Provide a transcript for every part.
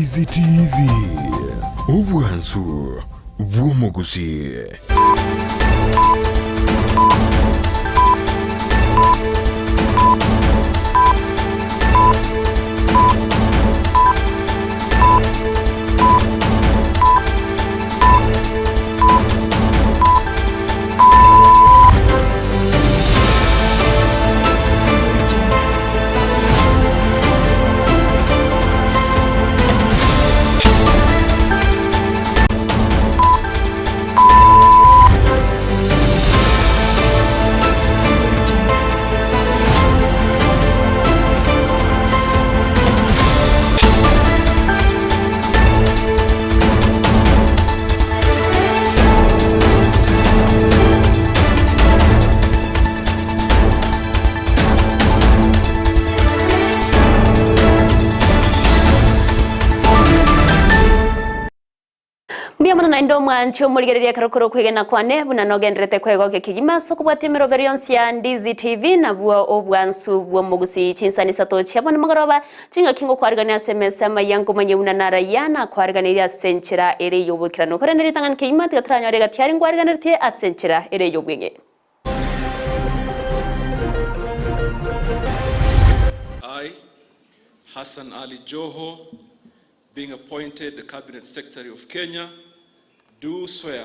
Ndizi TV, obwansu bw'omogusii. Mbuya mono naende omwanchi omorigereria ekero kore okwegena kwane buna nogenderete kwegokia kegima ase okobwatia emeroberi yonsi ya Ndizi TV nabwo obwansu bw'omogusii chinsani isato chia bono mogoroba Chingaki ngokwarigania ase emesa amaya nkomanye buna narayia nakwariganirie ase enchera ere y'oboikeranu. Korende ritang'ani kegima tiga toranyore egati aria ngwariganeretie ase enchera ere y'obweng'e. I, Hassan Ali Joho, being appointed the Cabinet Secretary of Kenya, do swear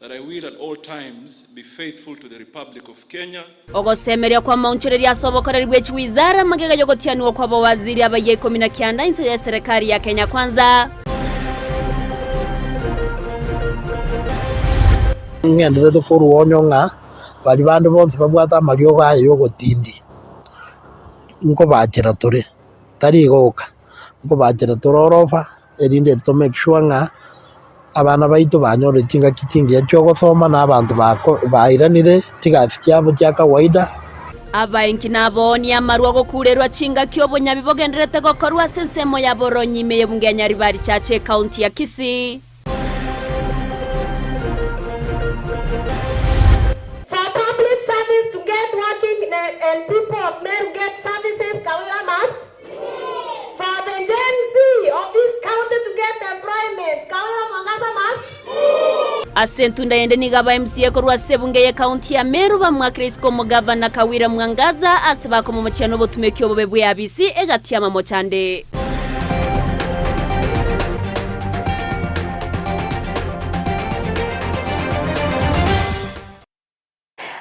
that I will at all times be faithful to the Republic of Kenya. Ogosemeria kw'amaunchoreria ase obokoreri bwe chiwizara magega y'ogotianigwa kw'abawaziri abayia ikomi na kianda inse y'eserekari ya Kenya Kwanza. Ng'enderete korwa onyo ng'a baria bande bonsi babwate amariogo aya y'ogotindi, nkobachera tore, tari igo oka, nkobachera tore orofa. Erinde to make sure ng'a abana baito banyorire chingaki chingiya chi'ogosoma na abanto bako bairanire chigasi chiabo chia kawaida. Abaenki na abaoonia amarwa gokurerwa chingaki obonyabi bogendererete gokorwa ase ensemo ya Boronyi ime y'ebunge ya Nyaribari Church ecounty ya Kisii. For public service to get working and people of Meru get services, Kawira must. For the Gen Z of this county to get employment, Kawira Mwangaza must. Ase entunda ende nigo aba MCA korwa ase ebunge y'ecounty ya Meru bamwakire isiko omogavana Kawira Mwangaza ase bakomomochia nobotumeki obobe bw'eabisi egati y'amamocho ande.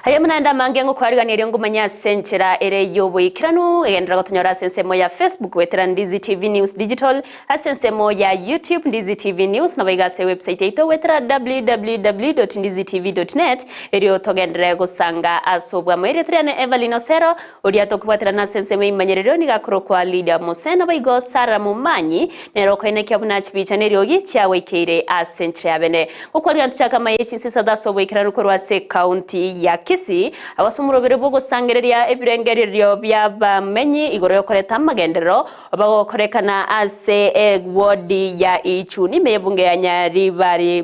Aye buna naende amange ngokwarigania erio ngomanye ase enchera ere y'oboikeranu, egenderera gotonyora ase ensemo ya Facebook goetera Ndizi TV News Digital, ase ensemo ya YouTube Ndizi TV News, naboigo ase ewebsite yaito goetera www.ndizitv.net erio togenderere gosanga ase obwamo. Erieta riane Evelyn Osero, oria tokobwaterana ase ensemo y'ebimanyererio nigo akorokwa Lydia Mose, naboigo Sarah Momanyi nere okoenekia buna chibicha na eriogi chiagoikeire ase enchera ya bene. Gokwarigania tochake amaye chinsisato ase oboikeranu korwa ase ecounty ya Kisii, ase omorobere bw'ogosangereria ebirengererio bi'abamenyi igoro y'okoreta amagenderero bagokorekana ase ewodi ya Ichuni ime y'ebunge ya Nyaribari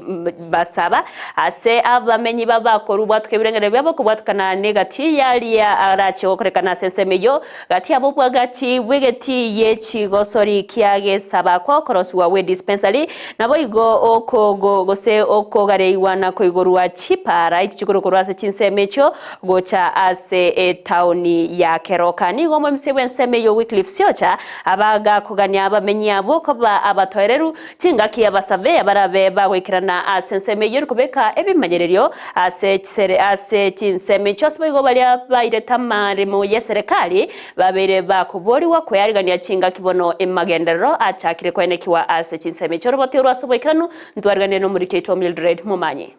Basaba ase abamenyi babakorwa bwatuka ebirengererio biabo kobwatukana negati y'aria arache gokorekana ase ensemo eyio gati yabo obwagachi bw'egetii ye chigosori kia gesaba kwa okorosiwa gwe dispensary Naboigo okogo gose okogareigwa na koigorwa chipaara echi chigoro korwa ase chinsemo echio gocha ase etaoni ya Keroka. Nigo omoemisia bw'ensemo eyio Wycliffe Siocha abagakogania abamenyi abwo koba abatoereru chingaki abasaveya barabe bagoikerana ase ensemo eyio erikobeka ebimanyererio ase chisere ase chinsemo echio ase boigo baria bairete amaremo y'eserekari Babeire bakoboorigwa kwearigania chingaki bono emagenderero achakire koenekigwa ase chinsemo chi'orobote orwo ase oboikeranu, ntwariganire nomoriki oito Mildred Momanyi.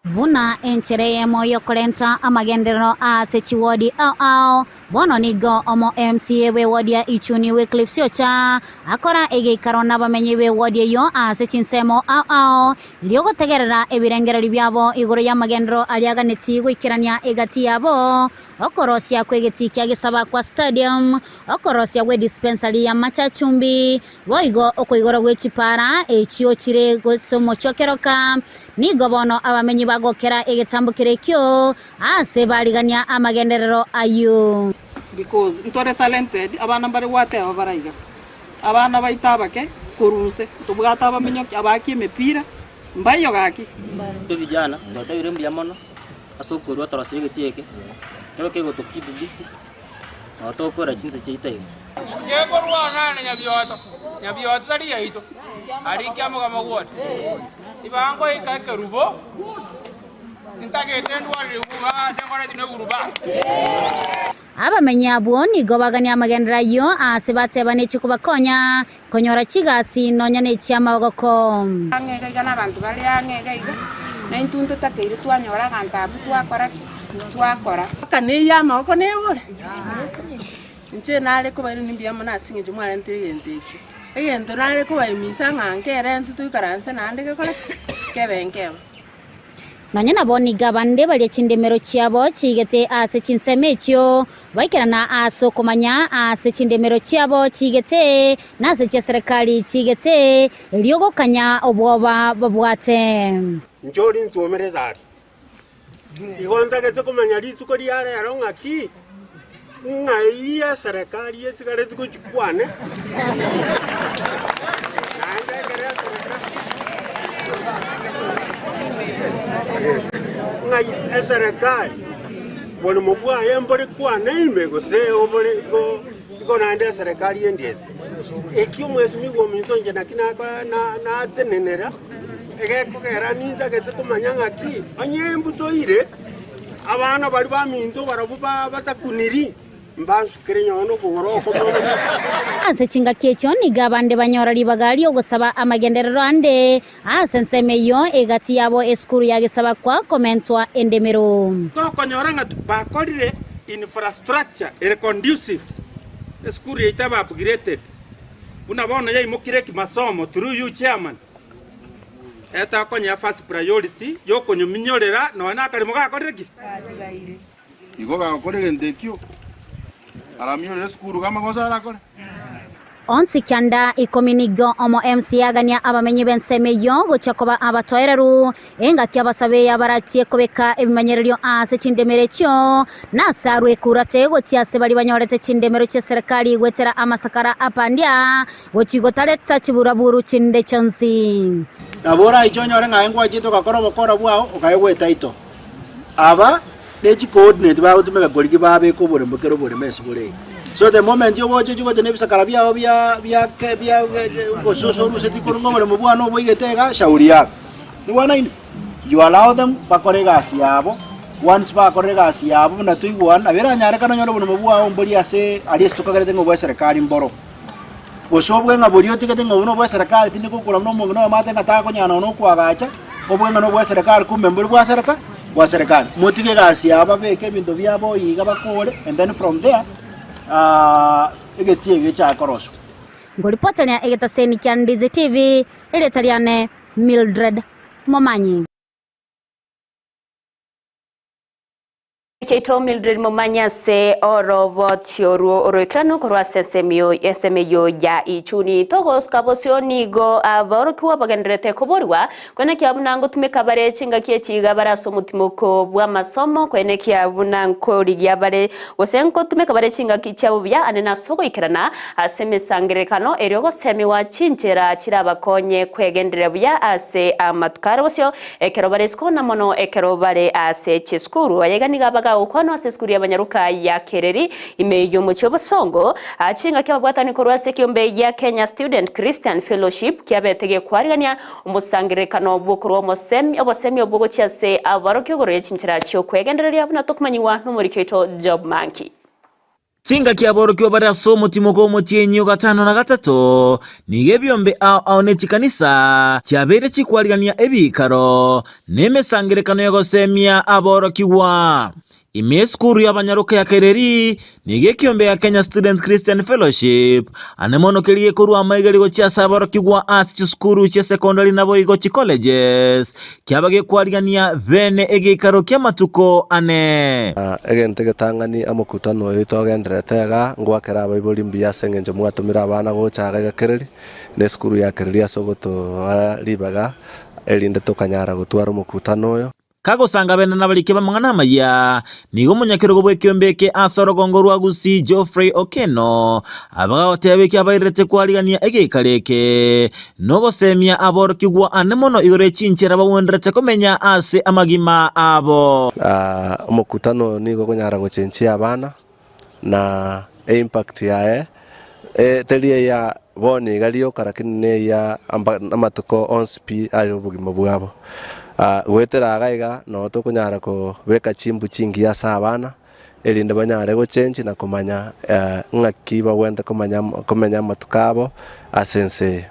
Buna enchera eyemo y'okorenta amagenderero ase chiwodi ao ao, bono nigo omo MCA bw'ewodi ya Ichuni Wycliffe Siocha akora egeikaro nabamenyi b'ewodi eyio ase chinsemo ao ao erio gotegerera ebirengererio biabo igoro y'amagenderero aria aganetie goikerania egati yabo Okorosia kw'egetii kia Gesabakwa Stadium, okorosia gwe dispensary ya Machachumbi, boigo okoigorwa gwe chipara echio chire gose omochie o Keroka, nigo bono abamenyi bagokera egetambo kere ekio aase barigania amagenderero ayio. Because ntore talented, abana mbare gwateba bare iga, abana baito abake. Korwa inse ntobwate abaminyoki abaaki emepira, mbaiyo gaki. Intwe vijana twatebire mbuya mono ase okorua torosie egetii eke, kebe kegoto keep busy nabo togokora chinsa chiaito iga. Ngekorwana na Nyabioto, Nyabioto tari yaito, aria kiamogamo gwote. Ibangoika ekerubo, ntagete ndwarire iguru ase nkoreti neguru ba. Abamenyi abwo nigo bagania amagenderero ayio aase batebanetie kobakonya konyora chigasi nonya nechi'amaboko. Ang'e iga iga nabanto bare ang'e iga iga, na intwe ntotakeire twanyora aganto abwo twakora ki? Twakora. Mpaka neyie amaboko nebore? Inche nare kobairania mbuya mono ase eng'encho mwarentire egento ekio. Egento nare kobaimisa ng'a nkerentwe toikaranse naende gekore ki? Kebe nkebe. Nonya nabo nigo abande baria chindemero chiabo chiigete ase chinsemo echio, baikerana ase okomanya aase chindemero chiabo chiigete, na ase chiaserekari chiigete, erio gokanya obwoba babwate. Inche oria ntwomerete aria, igo ntagete komanya rituko ria rero ng'aki, ng'ai eserekari etigareti gochia kwane, naende ekero eserekari ng'ai eserekari borimo bwaye mbore kwane ime gose obore igo igo naende eserekari endiete. Eki omwesimigwa ominto inche naki nakora na natenenera, egekogera nintagete komanya ng'aki onye embutoire. Abana baria baminto barabwo batakuniri, mbansukere nyowe nokogoro okomo. Ase chingaki echio nigo abande banyora ribaga ri'ogosaba amagenderero ande ase ensemo eyio egati yabo esukuru ya gesabakwa komentwa endemero. Tokonyora ng'a bakorire infrastructure ere conducive, esukuru yaito ebe upgraded, buna bono yaimokire ekimasomo through you chairman. Etakonya first priority yokonyominyorera nonya nakarimo gakorire ki? Igo bagokora egento ekio, araminyorere esukuru iga amagoso arakore. Onsi kianda ikomi nigo omo MC agania abamenyi b'ensemo eyio gochia koba abatoereru, engaki abasabeya barachie kobeka ebimanyererio ase chindemero echio, na ase arwe ekurate gochia ase baria banyorete chindemero chi'eserekari goetera amasakara a Pandia, Gochia gotareta chiburaburu chinde chionsi. Nabo oraiche onyore ng'a aye ngwachete ogakora obokora bwao okaegwa etitle. Aba ne chicoordinate bagotumeka korigia babeka oboremo kera oboremo ase bore iga. So the moment ogocha ochia gocha na ebisakara biao bia bia ke bia gose ase oruseti korwa ng'a oboremo bwane oboigete iga shauri yako. Nigwanaine? You allow them bakore egasi yabo, once bakorire egasi yabo buna toigwane, nabo eranyarekane onyore oboremo bwao mbori ase aria ase tokagerete ng'a obwa eserekari mboro. Gose obwe ng'a boria otigete ng'a obwo nobw'eserekari tindi gokura buna omong'ina oyomo ate ng'a takonyara nonya nokoagacha, obwe ng'a nobw'eserekari kumbe mbori bwa sereka bwa serekari. Motige egasi yabo babeke ebinto biabo iga bakore and then from there egetii eke gechake koroswa. Nkoripoteria egetaseni kia Ndizi TV, erieta riane Mildred Momanyi. Chiaito Mildred Momanyi ase oroboti orwo oroikeranu korwa ase ensemo ensemo eyio ya Ichuni. Togosuka bosio nigo aborokigwa bagendererete koborigwa koenekia buna ngotumeka bare chingaki echi iga bare ase omotimoko bw'amasomo koenekia buna nkorigia bare gose nkotumeka bare chingaki chiabo buya ande nase ogoikerana ase emesangererekano erio gosemiwa chinchera chirabakonye kwegendereria buya ase amatuko are bosio Ekero bare isiko na mono ekero bare ase chisukuru. Ayaiga nigo abagagokwanwa ase esukuru y'abanyaruka ya Kereri ime y'omochie o Bosongo. Chingaki ababwatani korwa ase ekiombe gia Kenya Student Christian Fellowship kiabete gekwarigania omosangererekano bw'okorwa omosemi obosemi obwo gochia ase abarokia igoro ye chinchera chi'okwegendereria buna tokomanyigwa nomoriki oito Job Manki. Chingaki aborokigwa bare ase omotimoko omotienyi o gatano na gatato, nigo ebiombe ao ao ne chikanisa chiabeire chikwarigania ebiikaro na emesangererekano y'ogosemia aborokigwa. Ime esukuru y'abanyaroka ya Kereri nigo ekiombe ya Kenya Students Christian Fellowship ane mono keria gekorua amaigeri gochia ase aborokigwa ase chisukuru chi'esekondari naboigo chicolleges Kiaba gekwarigania bene egeikaro ki'amatuko ane. Egento egetang'ani amokutano oyo togendererete iga, ngoakera abaibori mbuya ase engencho mwatomire abana gocha iga egakereri, na esukuru ya kereri ase ogotoa ribaga erinde tokanyara gotwara omokutano oyo. Kagosanga bene nabariki b'amang'ana amaya, nigo omonyakerogo bw'ekeombe eke ase orogongo rwa Gusii Geoffrey Okeno abagagoteba eki abairerete kwarigania egeikaro eke nogosemia aborokigwa ane mono igoro ye chinchera bagwenderete komenya ase amagima abo. Omokutano oyo nigo okonyara gochenchia abana na eimpact yaye teri eya bono iga rioka lakini ne eya amatuko onsi pi aye obogima bwabo. Goetera iga iga nabo tokonyara kobeka chimbu chingiya ase abana, erinde banyare gochengi na komanya ng'aki bagwenerete komanya komenya amatuko abo ase ense eye.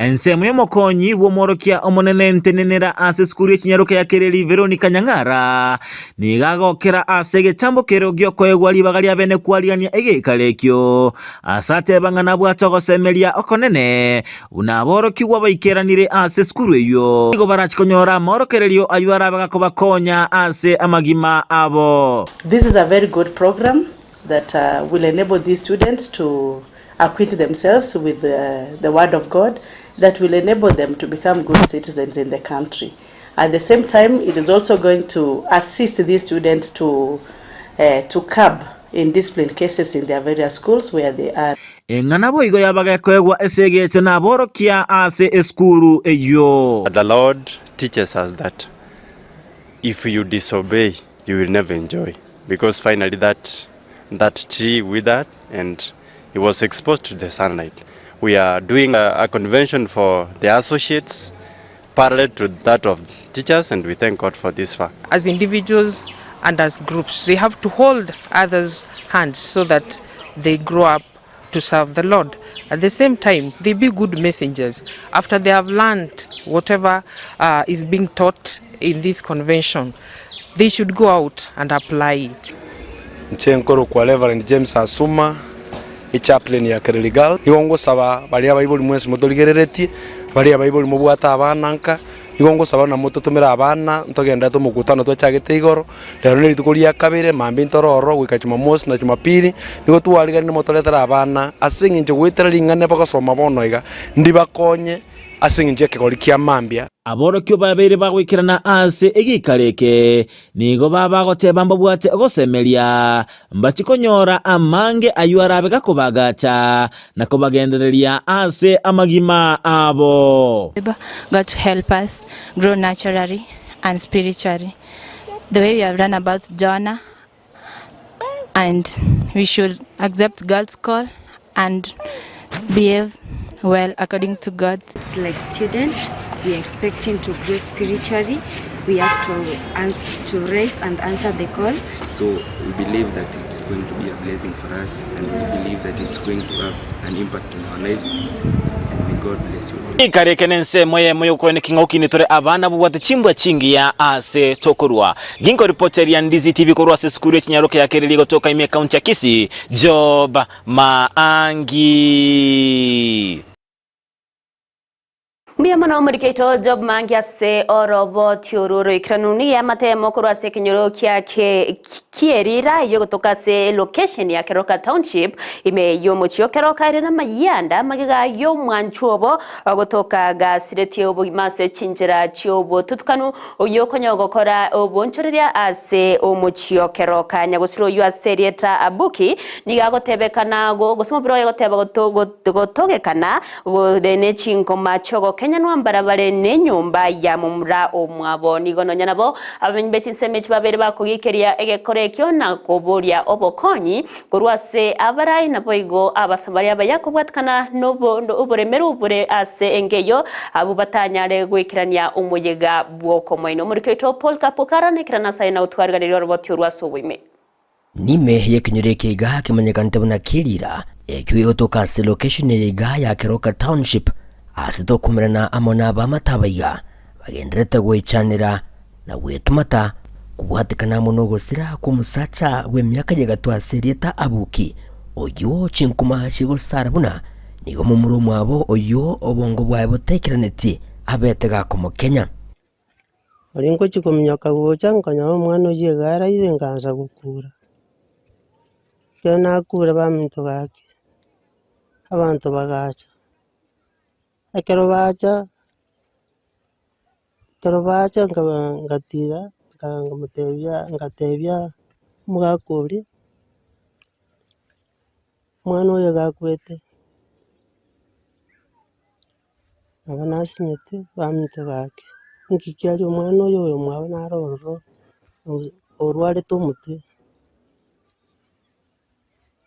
Ensemo y'omokonyi bw'omworokia omonene ntenenera ase esukuru y'echinyaroka ya Kereri Veronica Nyang'ara nigo agokera ase egetambo kero gi'okoegwa ribaga ria bene kwarigania egeikaro ekio ase ateba ng'a nabwate ogosemeria okonene buna aborokigwa baikeranire ase esukuru eyio nigo barache konyora amorokererio ayio arabe gakobakonya ase amagima abo. This is a very good program that will enable these students to acquaint themselves with the word of God that will enable them to become good citizens in the country. At the same time, it is also going to assist these students to, uh, to curb indiscipline cases in their various schools where they are. Eng'ana boigo yabagekoegwa ase egecho naborokia ase esukuru eyio. The Lord teaches us that if you disobey, you will never enjoy because finally that that tree withered and he was exposed to the sunlight. We are doing a, a convention for the associates parallel to that of teachers and we thank God for this far. As individuals and as groups, they have to hold others' hands so that they grow up to serve the Lord. At the same time, they be good messengers. After they have learned whatever is being taught in this convention, they should go out and apply it. Inche nkorokwa Reverend James Asuma, echaplain ya Kereri Girls. Nigo ngosaba baria abaibori mwensi motorigereretie, baria abaibori mobwate abana nka, nigo ngosaba buna mototomere abana ntogenderete omokutano twachagete igoro, rero ne rituko ria kabere mambia ntore ororo goika jumamosi na jumapili, nigo twariganire motoretere abana ase eng'encho goetera ring'ana bagosoma bono iga, ndibakonye ase eng'encho y'ekegori kia mambia. Aborokigwa babeire bagoikerana ase egeikaro eke, nigo babagoteba mbabwate ogosemeria, mbachie konyora amange ayio arabe gakobagacha na kobagendereria ase amagima abo. God to help us grow naturally and spiritually. The way we have learned about Jonah, and we should accept God's call and behave well according to God. It's like student, we are expecting to grow spiritually. We have to answer, to raise and answer the call. So we believe that it's going to be a blessing for us and we believe that it's going to have an impact in our lives and may God bless you all. Eikaro eke nensemo eyemo y'okoeneki ng'a okini tore abana bobwate chimbwa chingiya ase tokorua. Ginkoripoteria Ndizi TV korwa ase esukuru y'echinyaroka ya Kereri gotoka ime ekaunti ya Kisii, Job Maangi. Mbuya mono omoriki oito Job Maangi ase oroboti oru oroikeranu nigo amatemo korwa ase ekenyoro kia Kierira eyio gotoka ase location ya Keroka Township ime y'omochie o Keroka ere namayianda magega y'omwanchwa obo gotoka gasiretie obogima ase chinchera chi'obotutukanu oyio okonya gokora obonchoreria ase omochie o Keroka. Nyagosira oyio ase erieta Abuki nigo agotebekana gose omobere oye goteba gotogekana Gore ne chingoma chi'ogokenyanwa mbarabare nenyomba ya momura omwabo. Nigo nonya nabo abamenyi be chinsemo echi babere bakogikeria egekora ekio na koboria obokonyi korwa ase abarai naboigo Abasamaria abaya kobwatikana noboremeru bore ase enka eyio, abwo batanyare goikerania omoyega bw'okomoina. Omoriki oito Paul Kapokara nekerana asaye na gotwariganeria oroboti orwo ase oboime. Nime y'ekenyoro eke iga kemanyekanete buna Kirira, ekio gegotoka ase location eye iga ya Keroka Township, ase tokomerana amo na abamate abaiga bagendererete goichanera na gwetumata kobwatekana amo nogosira kw'omosacha bw'emiaka y'egatwa ase erieta Abuki, oyio chinkuma chigosara buna nigo momura omwabo oyio obongo bwaye botaikeraneti abete gakomokenya. Oria ngochia kominyoka gocha, nkanyora omwana oyio iga araire nkaansa gokura. Ekero nakure baminto gaki, abanto bagacha, ekero bacha, Ekero bacha nkaba ngatira, nkamotebia ngatebia omogaka oria, omwana oyo iga akwete, nabo nasinyete baminto gaki, inki kiaria omwana oyo oyo omwabo naro ororo orwarete omotwe,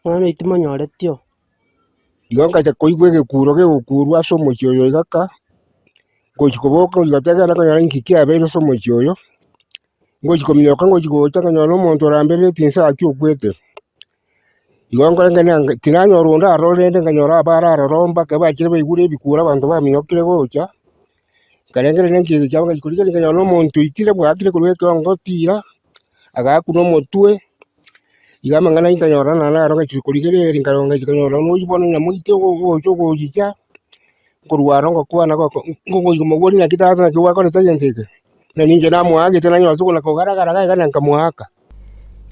omwana oyo timonyoreti oo. Igo ngacha koigwa egekuro kegokurwa ase omochie oyo iga ka, ngochi koboka ngochi gotegerera nkonyora inki kiabeire ase omochie oyo, ngochi kominyoka ngochi gocha nkanyora na omonto oramberereti inse gaki okwete. Igo nkoreng'ana ng'a tinanyora onde aroro rende nkanyora abare aroro mpaka bachire baigure ebikuro abanto baminyokire gocha, nkarengereria nki eke kiabo ngachi korigereria nkanyora na omonto oitire bwakire korwa ekeongo tira, agakuna omotwe. Iga amang'ana ayio nkanyora naende aro ngachia korigereria nkarora ngachia konyora noyio bono nyamoite ogocha ogochicha, nkorwa aro ngokwana goko ngokoigwa mobori naki tata naki gwakorete egento eke, na ninche namoagete nanyora tokona kogaragara iga iga na nkamoaka.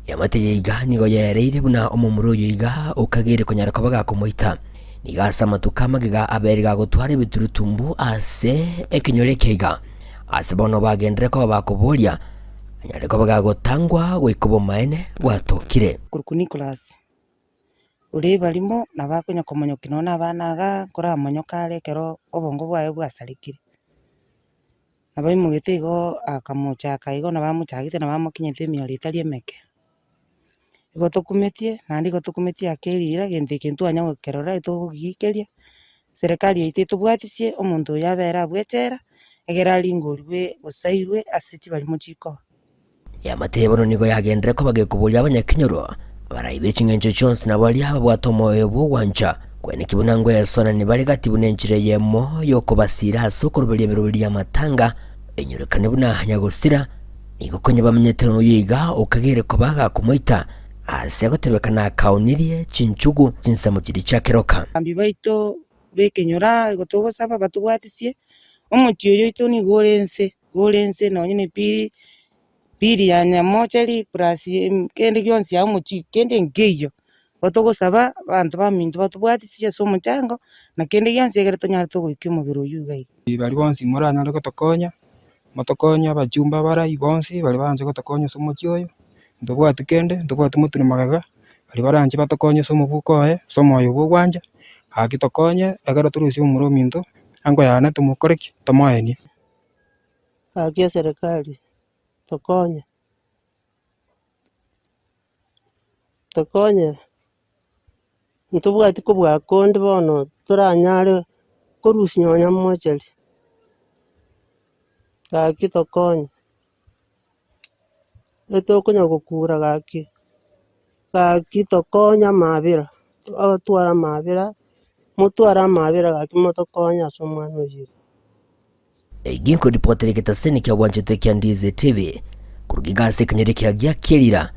Eamate eye iga nigo yaereire buna omomura oyo iga okageire konyara koba gakomoita. Nigo ase amatuko amagega abeire gagotwara ebiturutumbu ase ekenyoro eke iga. Ase bono bagenderere koba bakoboria, anyare koba gagotangwa goika obomaene bwatokire. Korokwa Nicholas, oria ebarimo nabo akonya komonyokia nonya na abana igaa, nkoramonyoka are ekero obongo bwaye bwasarekire. Nabo aimogete igo akamochaka igo nabo amochagete nabo amokinyete emioro etari emeke. Igo tokumetie, naende igo tokumetie ake riira egento eke ntwanya gokerora togogiikeria, serikali yaito etobwatisie omonto oyo abere abwo echela, egere aringorwe gose airwe ase chibarimo chikoba. Eamate bono nigo yagenderere koba gekoboria abanyakenyoro, abarai be ching'encho chionsi na baria babwate omoyo bw'ogwancha, kweneki buna ngwesonani bare gati buna enchera eyemo y'okobasiira ase okoroberia emeroberi y'amatanga, enyorekane buna nyagosira, nigo konya bamenyete noyo iga okagere koba gakomoita, ase agotebekana akaonirie chinchugu chinsemo chiria chia keroka. Abagambi baito b'ekenyoro igo togosaba batobwatisie, omochie oyo oito nigo ore inse, igo ore inse nonye na epiri, piri ya nyamocheri plus kende gionsi aa omochie kende nkeiyo. Igo togosaba abanto baminto batobwatisie ase omochango, na kende gionsi ekere tonyare togoikia omobere oyio iga iga. Baria bonsi moranyare gotokonya, motokonye abachumba abarai bonsi baria baranche gotokonya ase omochie oyo, ntobwati kende, ntobwati motwe na magega, baria baranche batokonye ase omobuko oye, ase omoyo bwa ogwancha, gaki tokonye ekero torusie omomura ominto, ango yane tomokore ki? Tomoenie. Gaki eserekari tokonye, tokonye ntobwati kobua konde bono toranyare korusia nonya mochari, gaki tokonye. Etokonya gokura gaki, gaki tokonye amabera, abatware amabera, motware amabera gaki motokonye ase omwana oyio iga. Egi nkoripotera egetaseni kia bwanchete kia Ndizi TV, koruga iga ase ekenyoro ekiya gia Kirira,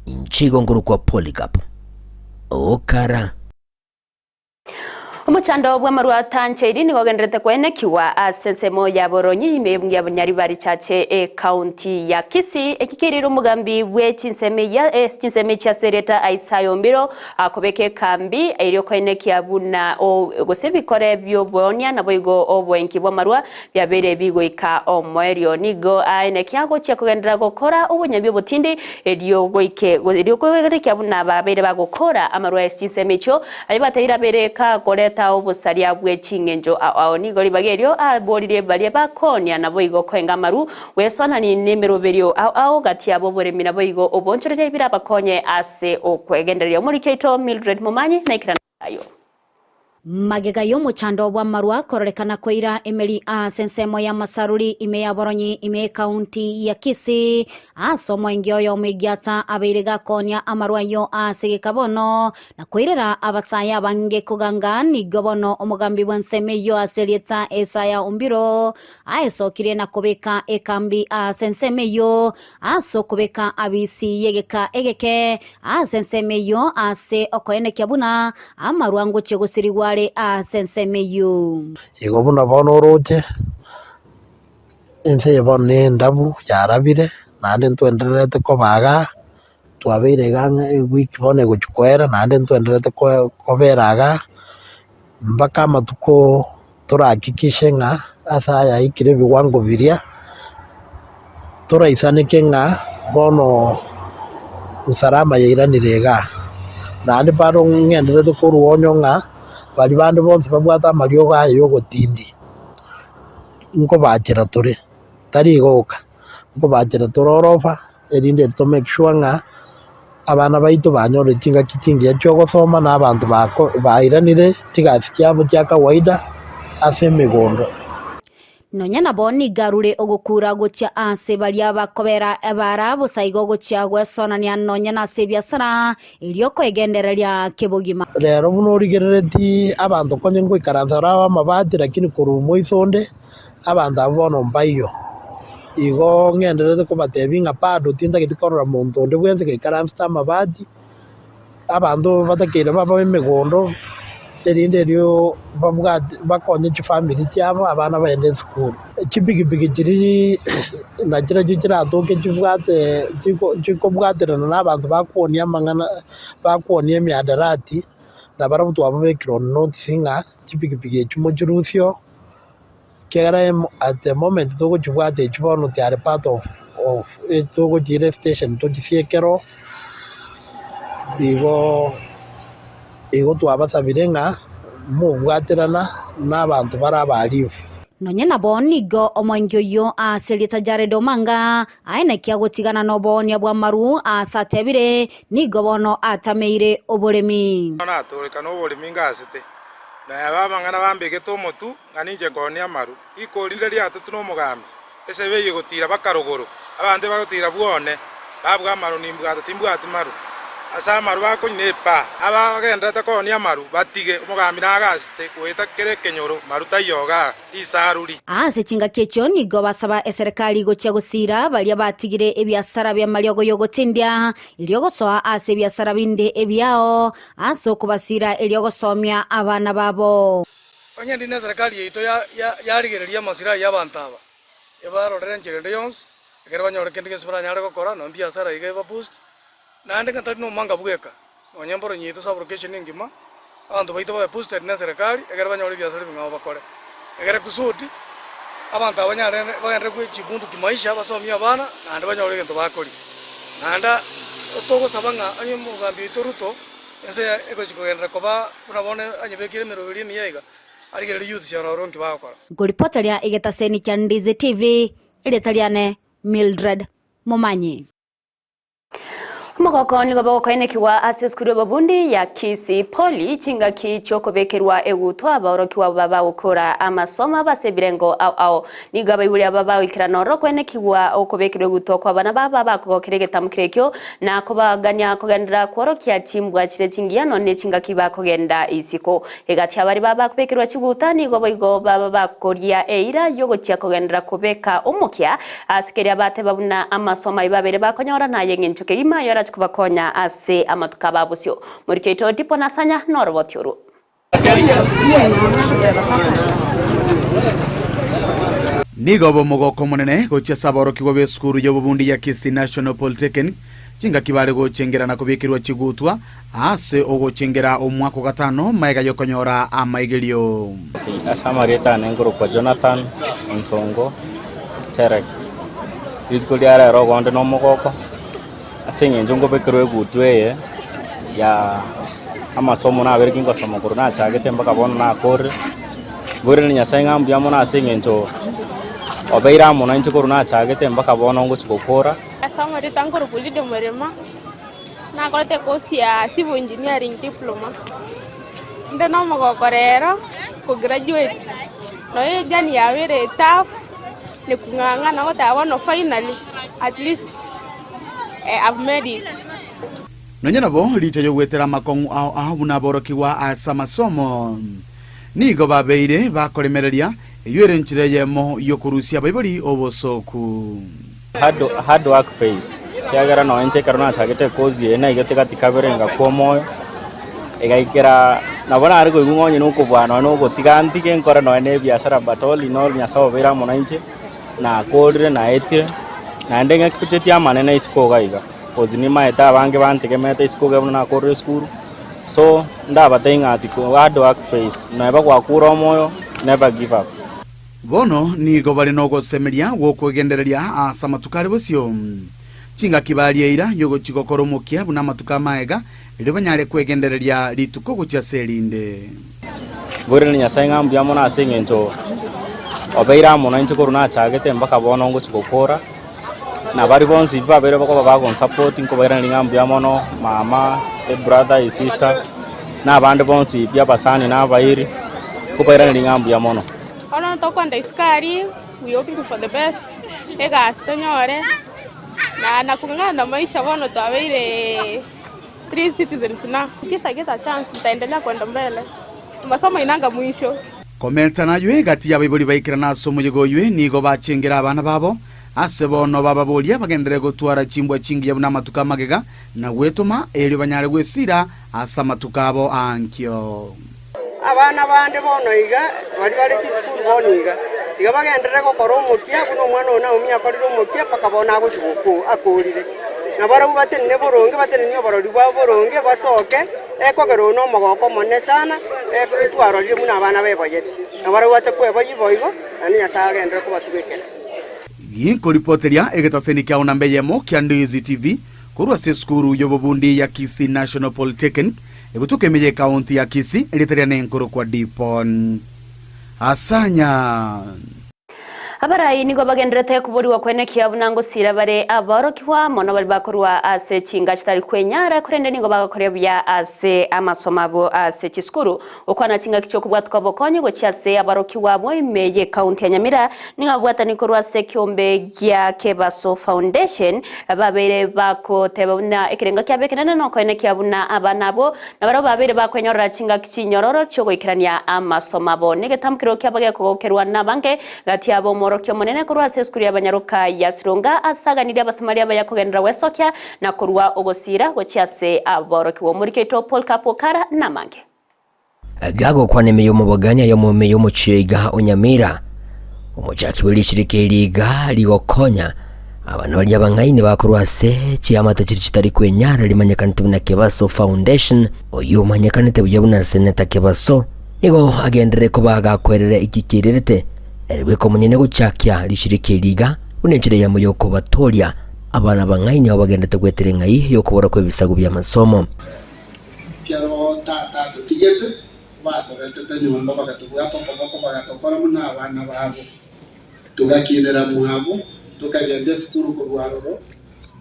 inche igo nkorokwa Polycarp Okara. Omochando bw'amarwa atancheiri nigo ogendererete koenekiwa ase ensemo ya Boronyi ime ya Nyaribari Chache ekaunti ya Kisii. Eki keirire omogambi bwe chinsemo ya chinsemo echi ase erieta Isaiah Ombiro akobeka ekambi erio koenekia buna gose ebikore bi'oboonia naboigo oboenki bw'amarwa biabeire bigoika omoerio. Nigo aenekia agochia kogenderera gokora obonyabi obotindi erio goike erio koenekia buna babeire bagokora amarwa ase chinsemo echio Aye bateire abere kakoreta obosaria bwe ching'encho ao ao. Nigo ribaga erio aboririe baria bakoonia naboigo koenga amaru, gwesoanani nemeroberio ao ao gati yabo oboremi naboigo obonchoreria birabakonye ase okwegendereria. Omoriki oito Mildred Momanyi naikerana ayo. Magega y'omochando bw'amarwa kororekana koira emeri ase ensemo y'amasaruri ime ya Boronyi ime y'ekaunti ya Kisii, ase omoengi oyomo egiata abeire gakoonia amarwa ayio ase egeka bono, na koirera abasae abange koganga, nigo bono omogambi bw'ensemo eyio ase erieta Isaya Ombiro aesokirie na kobeka ekambi ase ensemo eyio, ase okobeka abisi y'egeka egeke ase ensemo eyio ase okoenekia buna amarwa ngochia gosirigwa are ase ensemo eyio. Igo buna bono oroche, ense eye bono na endabu yarabire, naende ntwendererete koba igaa. Twabeire iga ang'e ewiki bono egochia koera naende ntwenderete kobera igaa, mpaka amatuko torahakikishe ng'a ase aya aikire ebiwango biria. Toraisaneke ng'a bono usalama yairanire igaa, naende bado ng'enderete korwa onyo ng'a baria bande bonsi babwate amariogo aya ya ogotindi, nkobachera tore, tari igo oka, nkobachera tore orofa erinde to make sure ng'a abana baito banyorire chingaki chingiya chia ogosoma na abanto bako bairanire chigasi chiabo chia kawaida ase emegondo. Nonya nabo nigo arure ogokura gochia aase baria bakobera ebaara bosa igo gochia gwesonania nonya nase ebiasara, erio koegendereria kebogima. Rero buna origereretie abanto konye ngoikaransa ore amabati lakini korwa moiso onde abanto abwo bono mbaiyo. Igo ng'endererete kobatebia ng'a bado tintageti korora monto onde bwensi gaikaransete amabati, Abanto batakeire babe emegondo, erinde erio babwate bakonye chifamiri chiabo abana bagende esukuru. Chipikipiki chiria nachirechio chiratoke chibwate chiko chikobwaterana na abanto bakwonia amang'ana bakwonia emiadarati, nabarabwo twababekire on notice ng'a chipikipiki echio mochirusie oo, ekiagera at the moment togochibwata echio bono they are part of of togochiira estation tochisiekere oo, igo igo twabasabire ng'a mobwaterana na abanto bare abahalifu. Nonya nabo nigo omoengi oyio ase erieta Jared Omanga aenekia gotigana noboonia bw'amaru aase atebire, nigo bono atameire oboremi. Natooreka noboremi ngasete, na amang'ana bambegete omotu, ng'a ninche nkoonie amaru. Rikori rire riatetwe nomogambi, esebe eyio egotiira baka rogoro, abanto ebagotiira bwone, babua amaru nimbwate timbwati maru. Ase amaru bakonywa nepaa. Abagendererete koonia amaru batige, omogambi nagasete goeta kera ekenyoro, maru taiyo igaa, risaruri. Ase chingaki echio nigo basaba eserekari gochia gosiira baria batigire ebiasara bi'amariogo y'ogotindia, erio gosoa ase ebiasara binde ebiao, ase okobasiira erio gosomia abana babo. Onye ndi neserekari yaito yarigereria amasilahi y'abanto aba, ebarorere enchera ende yonsi, ekero banyore kende gionsi baranyare gokora, nonya biasara iga eba boost, naende ng'a tari nomanga bweka, nonya emboronyi yaito sub-location engima, abanto baito babe boosted neserekari, ekero banyore ebiasara ebing'ao bakore. Ekere kusudi, abanto aba banyare bagenderere kwe chibundu kimaisha, basomie abana, naende banyore egento bakoria. Naende togosaba ng'a onye omogambi oito Ruto, Ense eye egochia kogenderera koba buna bono anyebekire emeroberi emiya iga, arigererie youth chiane ororo nki bagokora. Nkoripoteria egetaseni kia Ndizi TV, erieta riane Mildred Momanyi. Omogoko nigo bogokoenekigwa ase esukuru y'obobundi ya Kisii Poly chingaki chiokobekerwa egutwa abaorokigwa baba bagokora amasomo abo ase ebirengo ao ao. Nigo abaibori aba bagoikerana ororo koenekigwa okobekerwa egutwa kw'abana babo abakogokera egetamokiro ekio na kobagania kogenderera kworokia chimbwa chire chingiya nonya ne chingaki bakogenda isiko. Egati y'abaria baba bakobekerwa chiguta nigo boigo baba bakoria eira y'ogochia kogenderera kobeka omokia ase keria bateba buna amasomo ayio babeire bakonyora naye eng'encho kegima ayo arache kobakonya ase amatuko abo abosio. Morikio oito Dipo Nasanya noroboti orwo. Nigo obe omogoko omonene gochia ase aborokigwa b'esukuru y'obobundi ya Kisii National Polytechnic chingaki bare gochengera na kobekerwa chigutwa ase ogochengera omwaka o gatano magega y'okonyora amaigerio. Ase amarieta ane nkorokwa Jonathan Onsongo Terek. Rituko ria rero ogonde nomogoko ase eng'encho nkobekerwa egutwa eye ya amasomo nabere kingosoma korwa nachagete mpaka bono nakorire. Mboiranie Nyasaye ng'a mbuya mono ase eng'encho obeire amo nainche korwa nachagete mpaka bono ngochia gokora. Ase amarieta nkorokwa Lydia Mwerema, nakorete ecourse ya civil engineering diploma. Inde nomogoko rero ko graduate, nonya ejourney yabeire etough, ni kung'ang'ana goteba bono finally at least I've made it. Nonya nabo, riicho y'ogwetera amakong'u ao ao buna aborokigwa ase amasomo, nigo babeire bakoremereria, eyio ere enchera eyemo y'okorusia abaibori obosooku. Hard work pays, ekiagera nonya inche ekero nachagete ekozi eye naigete gati kabere ngakwa omoyo, egaikera nabo nare koigwa ng'a onye nokobua nonya nogotiga ntige nkore nonya na ebiasara but all in all Nyasaye obeire amo nainche, nakorire naetire, naende ng'expecteti amanene isiko iga iga, cause nimaete abange bantegemeete isiko iga buna nakorire esukuru, so ndabatebie ng'a ati hard work pays, neba gwakure omoyo never give up. Bono nigo bare nogosemeria gw'okwegendereria ase amatuko are bosio. Chingaki baria eira y'ogochia gokora omokia buna amatuko amaega, erio banyare kwegendereria rituko gochia ase erinde. Mboiranie Nyasae ng'a mbuya mono ase eng'encho obeire amo nainche korwa nachagete mpaka bono ngochia gokora, na baria bonsi babeire bakoba bagonsupport nkobairaneria ng'a mbuya mono, mama, ebrother, esister, na abande bonsi pi abasani na abairi, nkobairaneria ng'a mbuya mono. Bono tokoenda isiko aria, we hoping for the best, egasi tonyore, na na kung'ang'ana na maisha bono twabeire three citizens now. Kisa get a chance nitaendelea kwenda mbele, masomo inanga mwisho. Komenta naywe egati y'abaibori baikerana ase omoyega oywe nigo bachengera abana babo, ase bono bababoria bagenderere gotwara chimbwa chingiya buna amatuko amagega, na gwetoma, erio banyare gwesira ase amatuko abo aankio. Abana bande bono iga, baria bare chisukuru bono iga, iga bagenderere gokora omokia buna omwana oo Naomi akorire omokia mpaka bono agochia gokwa akorire. Na barabwo batenene boronge, batenenie oborori bwabo boronge, basoke, ekogera oo nomogoko omonene sana, etwarorire buna abana beboyeti. Na barabwo bache kweboyia boigo, naende Nyasae agenderere kobatugekera. Ginkoripoteria egetaseni kiao namba eyemo kia Ndizi TV korwa ase esukuru y'obobundi ya Kisii National Polytechnic Egotuka ime y'ekaunti ya Kisii, erieta riane nkorokwa Dipon Asanya. Abarai nigo bagenderete koborigwa kwenekia buna ngosira bare aborokigwa mono baria bakorwa ase chinga chitari kwenyara, korende nigo bagokoria buya ase amasomo abo ase chisukuru. Gokwana chingaki chi'okobwatuka obokonyi gochia ase aborokigwa abwo ime y'ekaunti ya Nyamira nigo ababwatani korwa ase ekiombe gia Kebaso Foundation babeire bagoteba buna ekerengo kiabo ekenene nokoenekia buna abana abwo nabarabwo babeire bakwenyorera chingaki chinyororo chiogoikerania amasomo abo. Negetamkero kiabo gekogokerwa nabange gati yabo omworokia omonene korwa ase esukuru y'abanyaroka ya Sironga ase aganirie abasamaria abaya kogenderera gwesokia na korua ogosiira gochia ase aborokigwa. Omoriki oito Paul Kapu Okara namange. Gagokwana ime y'omobogani aye omome y'omochie iga o Nyamira, omochaki bwe richirika eri iga rigokonya abana baria abang'aini bakorwa ase chiamate chiria chitari kwenyara rimanyekanete buna Kebaso Foundation, oyio omanyekanete buya buna Seneta Kebaso, nigo agenderere koba agakwerera eki kererete ere bweka omonyene gochakia richirika eri iga buna enchera eyemo y'okobatooria abana abang'aini abo bagenderete gwetera eng'ai y'okobora kw'ebisaku bi'amasomo. Ekero tata atotigete, batoretete nyomba, bagatobwata okoboko, bagatokora buna abana babo. Togakinera mwabo, tokagenda esukuru korwa aroro,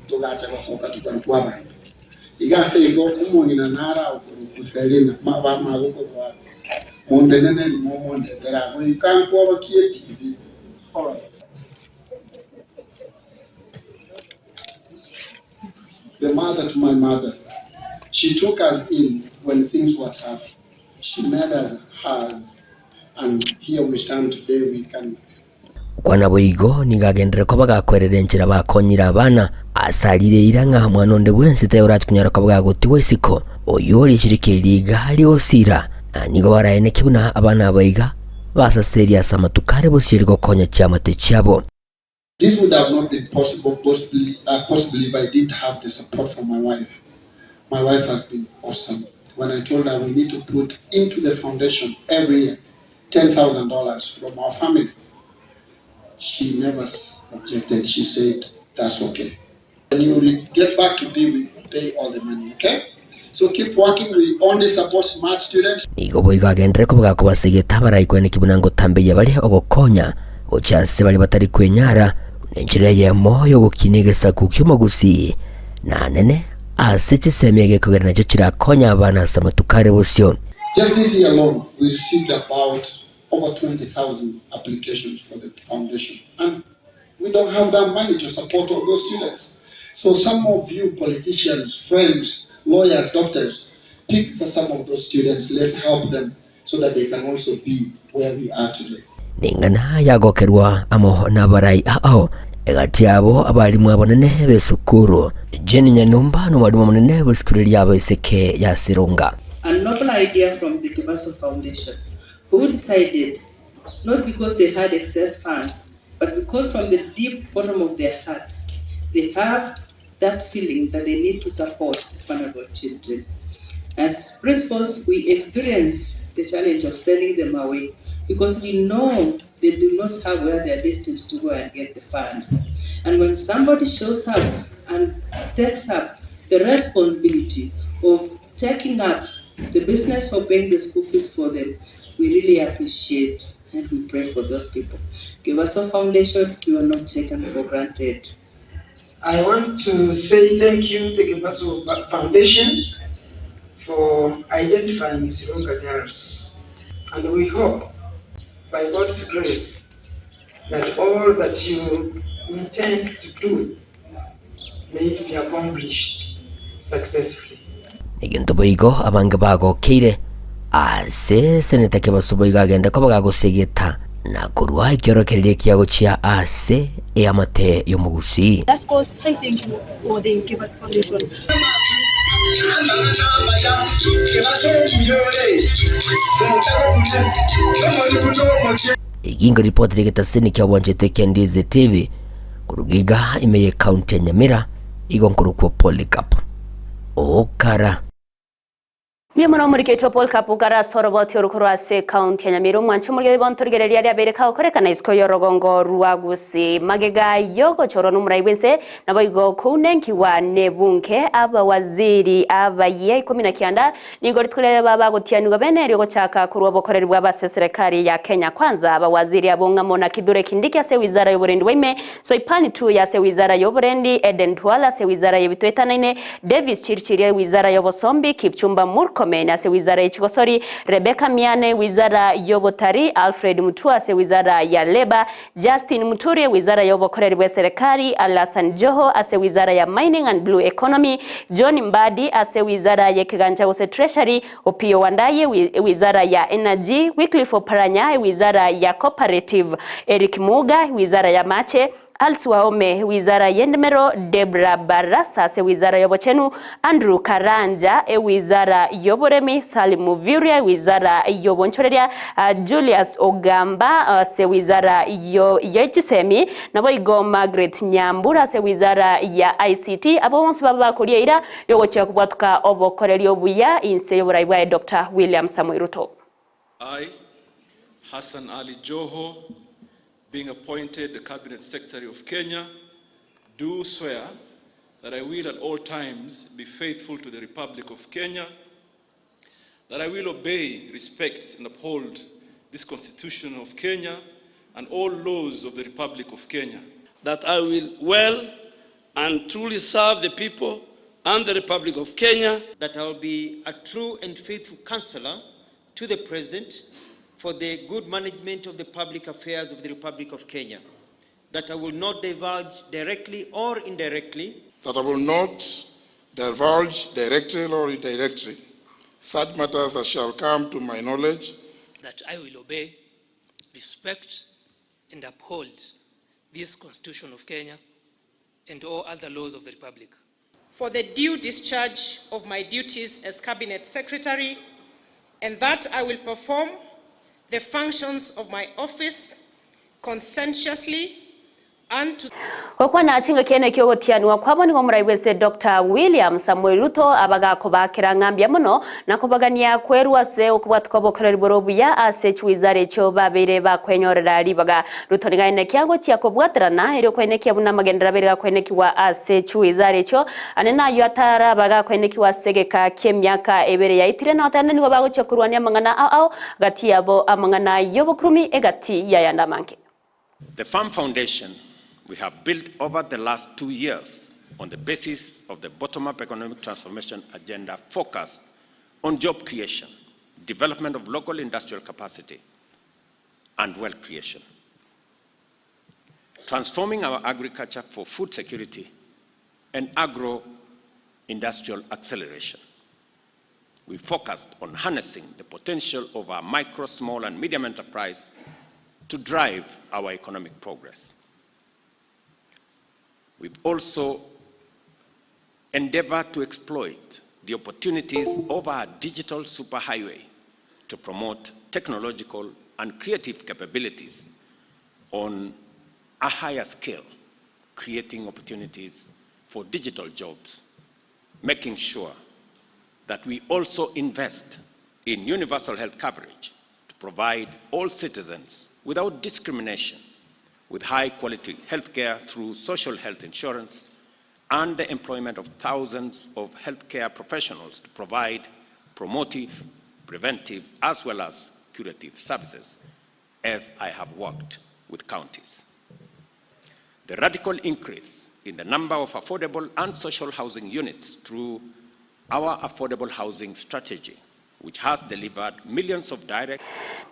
togacha gosoka tokarokwa abanto. Iga ase igo omong'ina nare aokorokwa Selina, bamagokoro abo, monteneneri momondetere aa, goika nkworokie etibi. The mother to my mother. She took us in when things were tough. She made us hers and here we stand today we can. Okwana boigo nigo agenderere koba gakwerera enchera bakonyire abana, ase arire eira ng'a mwana onde bwensi tayorache konyara koba gagotigwa isiko, oyio orichirike riga rigosira, na nigo baraeneke buna abana aba iga basaserie ase amatuko are bosio rigokonya chiamate chiabo. This would have not been possible possibly, uh, possibly if I didn't have the support from my wife. My wife has been awesome. When I told her we need to put into the foundation every year $10,000 from our family, she never objected. She said, that's okay. When you get back to be, we pay all the money, okay? So keep working. We only support smart students. Nigo boigo agenderere koba gakobasegeta abaraikweneki buna ngotambeyia bare ogokonya gochia ase baria batari kwenyara, buna enchera eyemo y'ogokinia egesaku ki'omogusii, na anene ase chisemi egekogera nachio chirakonye abana ase amatuko are bosio. Just this year alone, we received about over 20,000 applications for the foundation. And we don't have that money to support all those students. So some of you politicians, friends, lawyers, doctors, pick for some of those students. Let's help them so that they can also be where we are today. Neng'ana yagokerwa amo nabarai ao, egati yabo abalimu abanene b'esukuru. Jane Nyanumba nomwalimu omonene bw'esukuru eria abaiseke ya Sironga. A noble idea from the Kibaso Foundation, who decided, not because they had excess funds, but because from the deep bottom of their hearts, they have that feeling that they need to support vulnerable children. As principals, we experience the challenge of sending them away because we know they do not have where they are destined to go and get the funds. And when somebody shows up and takes up the responsibility of taking up the business of paying the school fees for them, we really appreciate and we pray for those people. Kebaso Foundation, you are not taken for granted. I want to say thank you to Kebaso Foundation for identifying Sironka Girls. And we hope, by God's grace, that all that you intend to do may be accomplished successfully. Egento boigo abange bagokeire ase seneta Kebaso boigo agende koba gagosegeta na korua ekiorokererio ekiya gochia ase eamate y'omogusii. That cause, I thank you for the Kebaso Foundation. Egingo ripoti ri'egetaseni kiabwanchete kia Ndizi TV koruga iga ime y'ecounty ya Nyamira igo nkorokwa Polycarp Okara. Mbuya mono omoriki oito Paul Kapugara ase oroboti oru korwa ase ekaunti ya Nyamira. Omwanchi omorigeri bonto rigereria riabeire kagokorekana isiko y'orogongo rwa Gusii. Magega y'ogochorwa n'omorai bw'ense naboigo kounenkiwa n'ebunge abawaziri abayia ikomi na kianda nigo rituko riaria babagotianigwa bene erio gochaka korwa obokoreri bwabo ase eserekari ya Kenya Kwanza. Abawaziri abo ng'amo na Kithure Kindiki ase ewizara y'oborendi bwa ime, Soipan Tuya ase ewizara y'oborendi, Eden Duale ase ewizara y'ebitoetanaine, Davis Chirchir ewizara y'obosombi, Kipchumba Murkomen ase ewizara ye chigosori, Rebecca Miano ewizara y'obotari, Alfred Mutua ase ewizara ya Labour, Justin Muturi ewizara y'obokoreri bw'eserekari, Ali Hassan Joho ase ewizara ya Mining and Blue Economy, John Mbadi ase ewizara y'ekegancha gose Treasury, Opiyo Wandayi ewizara ya Energy, Wycliffe Oparanya ewizara ya Cooperative, Eric Muga ewizara y'amache, Alice Wahome ewizara y'endemero, Deborah Barasa ase ewizara y'obochenu, Andrew Karanja ewizara y'oboremi, Salim Mvurya ewizara y'obonchoreria, Julius Ogamba ase ewizara ye chisemi, naboigo Margaret Nyambura ase ewizara ya ICT. Abo bonsi baba bakoria eira yogochia kobwatuka obokoreri obuya inse y'oborai bwaye Dr. William Samoei Ruto. I, Hassan Ali Joho, being appointed the Cabinet Secretary of Kenya, do swear that I will at all times be faithful to the Republic of Kenya, that I will obey, respect, and uphold this Constitution of Kenya and all laws of the Republic of Kenya. That I will well and truly serve the people and the Republic of Kenya. That I will be a true and faithful counselor to the President for the good management of the public affairs of the Republic of Kenya. That I will not divulge directly or indirectly. That I will not divulge directly or indirectly such matters as shall come to my knowledge. That I will obey, respect, and uphold this Constitution of Kenya and all other laws of the Republic. For the due discharge of my duties as Cabinet Secretary, and that I will perform the functions of my office conscientiously and to Gokwana chingaki ene kiogotianwa kwabo nigo omorai bwese Dr. William Samoei Ruto abagakobakera ng'ambia mono na kobagania kwerwa ase okobwatuka obokoreri bore obuya ase chiwizara echio babeire bakwenyorera ribaga. Ruto niga aenekia gochia kobwaterana erio koenekia buna amagenderero abere gakoenekiwa ase chiwizara echio ane nayo atara bagakoenekiwa ase egeka kia emiaka ebere yaitire na otende nigo bagochia korwania amang'ana ao ao gati yabo amang'ana y'obokurumi egati yayanda amange. The Farm Foundation we have built over the last 2 years on the basis of the bottom-up economic transformation agenda focused on job creation, development of local industrial capacity, and wealth creation. Transforming our agriculture for food security and agro-industrial acceleration. We focused on harnessing the potential of our micro, small, and medium enterprise to drive our economic progress. We've also endeavored to exploit the opportunities of our digital superhighway to promote technological and creative capabilities on a higher scale, creating opportunities for digital jobs, making sure that we also invest in universal health coverage to provide all citizens without discrimination with high quality health care through social health insurance and the employment of thousands of healthcare professionals to provide promotive, preventive, as well as curative services, as I have worked with counties. The radical increase in the number of affordable and social housing units through our affordable housing strategy, which has delivered millions of direct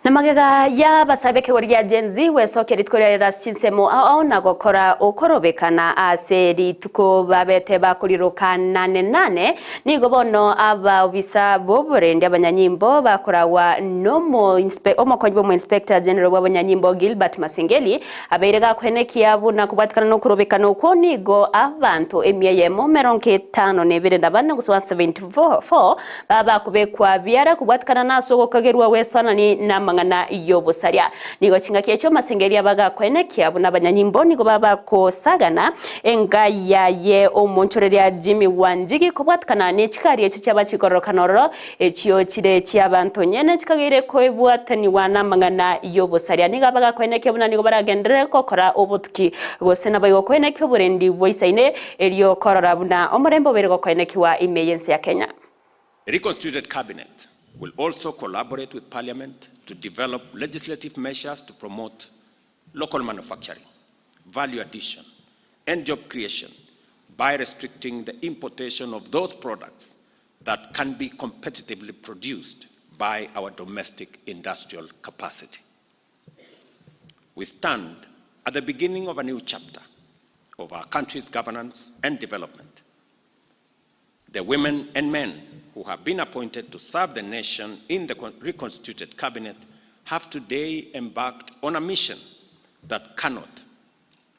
Na magega ya abasae b'ekegori gia Gen Z gwesokia rituko riarero ase chinsemo ao ao na gokora okorobekana ase rituko babete bakoriroka nane nane, nigo bono abaobisa b'oborendi abanyanyimbo bakoragwa nomo omokonyi bw'omoinspector general bw'abanyanyimbo Gilbert Masengeli abeire gakoenekia buna kobwatikana nokorobekana okwo nigo abanto emia eyemo emerongo etano na ebere na bane gose 174 Baba bakobekwa biara kobwatikana nase ogokagerwa gwesoanani namang'ana y'obosaria. Nigo chingaki echio amasengerio abagakoenekia buna abanyanyimbo nigo babakosagana enga yaye omonchoreria Jimmy Wanjigi kobwatikana nechigari echio chiaba chikororokana ororo echio chire chiabanto nyene chikageire koebwataniwa namang'ana y'obosaria. Nigo abagakoenekia buna nigo baragenderere gokora obotuki gose naboigo koenekia oborendi bwaisaine erio korora buna omorembe obeire gokoenekiwa ime y'ense ya Kenya. The reconstituted cabinet will also collaborate with Parliament to develop legislative measures to promote local manufacturing, value addition, and job creation by restricting the importation of those products that can be competitively produced by our domestic industrial capacity. We stand at the beginning of a new chapter of our country's governance and development. The women and men who have been appointed to serve the nation in the reconstituted cabinet have today embarked on a mission that cannot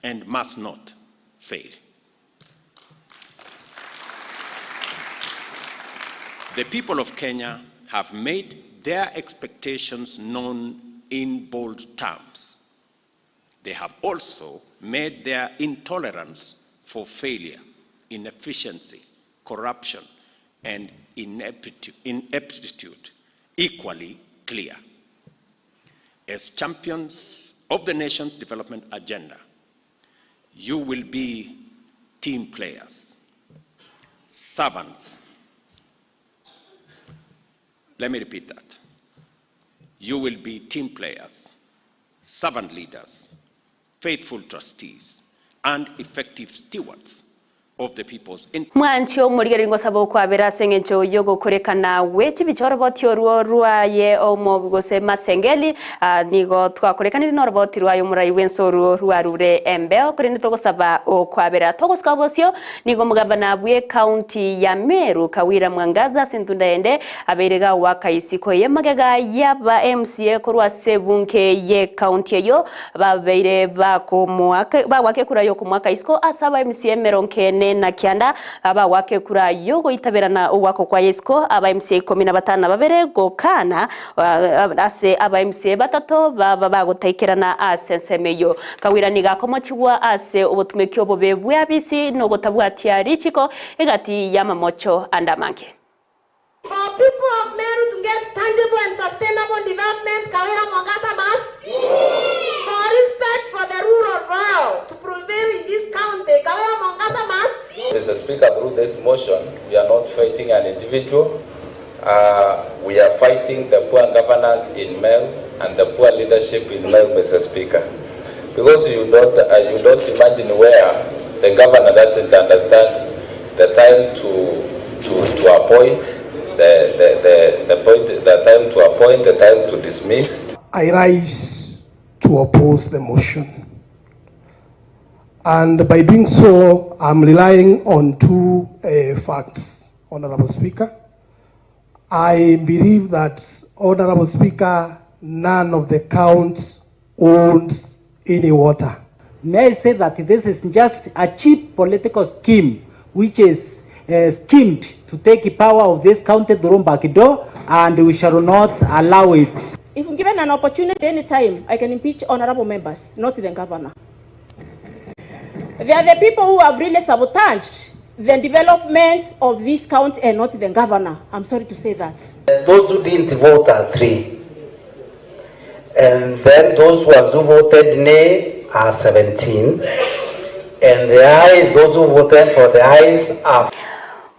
and must not fail. The people of Kenya have made their expectations known in bold terms. They have also made their intolerance for failure, inefficiency, corruption, and ineptitude equally clear. As champions of the nation's development agenda, you will be team players, servants. Let me repeat that. You will be team players, servant leaders, faithful trustees, and effective stewards of the people's interest. Mwanchi omorigereria ngosaba okwabera ase eng'encho yogokorekana gwe chibicha oroboti orwo rwaye omo gose Masengeli nigo twakorekanire na oroboti rwaye omorai bwense orwo rwarure embeo korende togosaba okwabera togosika bosio nigo omogavana bwe county ya Meru Kawira Mwangaza ase entunda ende abeire gawaka isiko eye magega yaba MCA korwa ase ebunge ye county eyo babeire bakomoaka bagwaka ekura yokomoaka isiko ase aba MCA emerongo ene na kianda abagwaka ekura yogoitaberana ogwaka kwa isiko aba MCA ikomi na batano na babere gokana ase aba MCA batato baba bagotaikerana ase ensemo eyo Kawira nigo akomochigwa ase obotumeki obobe bwa abisi nogotabwatia richiko egati ya mamocho ande amange. For people of Meru to get tangible and sustainable development, Kawira Mwangaza must. For respect for the rule of law to prevail in this county, Kawira Mwangaza must. Mr. Speaker, through this motion, we are not fighting an individual. We are fighting the poor governance in Meru and the poor leadership in Meru, Mr. Speaker. Because you don't imagine where the governor doesn't understand the time to appoint, the, point, the time to appoint, the time to dismiss. I rise to oppose the motion. And by doing so, I'm relying on two facts, Honorable Speaker. I believe that, Honorable Speaker, none of the counties owns any water. May I say that this is just a cheap political scheme which is schemed to take power of this county through back door, and we shall not allow it. If I'm given an opportunity any time, I can impeach honorable members, not the governor. They are the people who have really sabotaged the development of this county and not the governor. I'm sorry to say that. Those who didn't vote are three. And then those ones who voted nay are 17. And the ayes, those who voted for the ayes are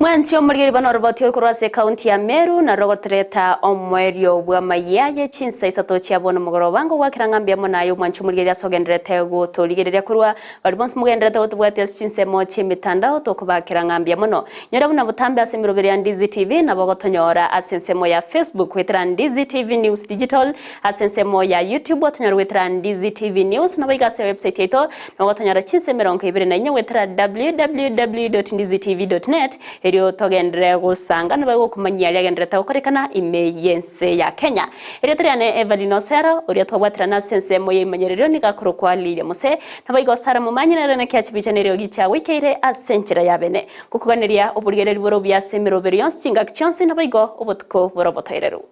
Mwanchi omorigeri bono oroboti korwa ase ekaunti ya Meru na rogotereta omoerio bw'amayia ye chinsa isato chia bono mogoroba ngogwakera ng'a mbuya mono aye omwanchi omorigeri ase ogendererete gotorigereria korwa baria bonsi mogendererete gotobwatia ase chinsemo chi'emitandao tokobakera ng'a mbuya mono. Nyora buna botambe ase emeroberi ya Ndizi TV nabo ogotonyora ase ensemo ya Facebook goetera Ndizi TV News Digital ase ensemo ya YouTube otonyore goetera Ndizi TV News naboigo ase ewebsite yaito Nabo gotonyora chinsa 24 goetera www.ndizitv.net erio togenderere gosanga nabae gokomanyia aria agendererete gokorekana ime y'ense ya Kenya. Erieta riane Evelyn Osero, oria twabwaterana ase ensemo y'eimanyererio nigo akorokwa Lydia Mose, naboigo Sarah Momanyi nere naki achibicha neriogi chiagoikeire ase enchera ya bene. Gokoganeria oborigereria bore obuya ase emeroberi yonsi chingaki chionsi naboigo obotuko bore obotoereru.